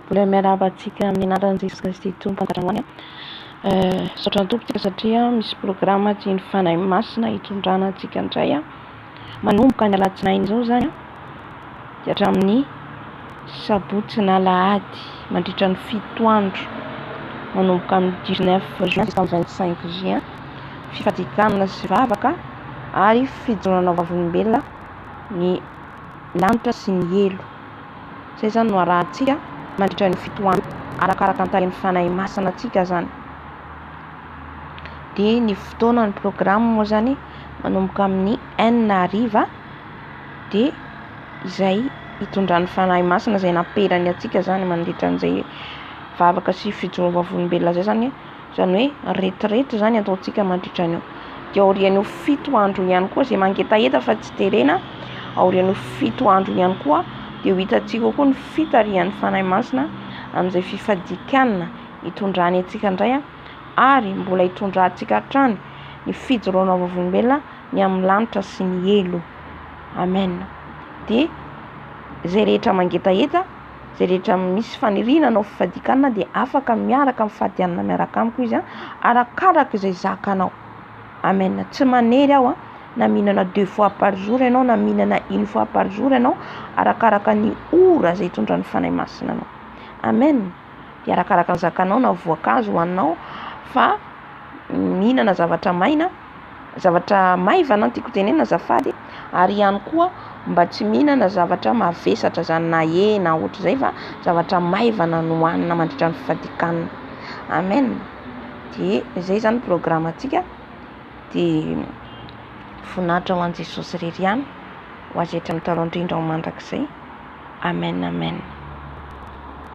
Mbola miarahaba antsika amin'ny anaran'i Jesosy Kristy Tompo andranoany. Misaotra ny Tompo tsika satria misy programa tian'ny Fanahy Masina hitondrana antsika indray. Manomboka ny alatsinainy izao izany dia hatramin'ny sabotsy na alahady mandritra ny 7 andro, manomboka amin'ny 19 juin jusqu'au 25 juin, fifadikanana sy vavaka ary fijoroana vavolombelona ny lanitra sy ny helo. Izay izany no arahantsika mandritra ny 7 andro, arakaraka ny tahian'ny Fanahy Masina antsika izany. Dia ny fotoana, ny programme moa izany manomboka amin'ny enina hariva, dia izay hitondran'ny Fanahy Masina izay namperany antsika izany mandritra an'izay vavaka sy fijoroana vavolombelona izay izany. Izany hoe retraite izany ataontsika mandritra an'io. Dia aorian'io 7 andro ihany koa, izay mangetaheta fa tsy terena, aorian'io 7 andro ihany koa dia ho hitantsika koa ny fitarihan'ny Fanahy Masina amin'izay fifadikanana hitondrany antsika indray, ary mbola hitondrantsika hatrany ny fijoroana vavolombelona ny amin'ny lanitra sy ny helo. Amen. Dia izay rehetra mangetaheta, izay rehetra misy faniriana hanao fifadikanana dia afaka miaraka mifady hanina miaraka amiko izy, arakaraka izay zakanao. Amen. Tsy manery aho, na mihinana 2 fois par jour ianao, na mihinana 1 fois par jour ianao, arakaraka ny ora izay hitondran'ny Fanahy Masina anao. Amen. Dia arakaraka ny zakanao na voankazo hohaninao, fa mihinana zavatra maina, zavatra maivana tiako tenenina azafady, ary ihany koa mba tsy mihinana zavatra mavesatra zany na hena ohatr'izay, fa zavatra maivana no hohanina mandritra ny fifadikanana. Amen. Dia izay zany programme-ntsika. Dia voninahitra ho an'i Jesosy irery ihany, ho azy hatramin'ny taloha indrindra ho mandrakizay. Amen, amen.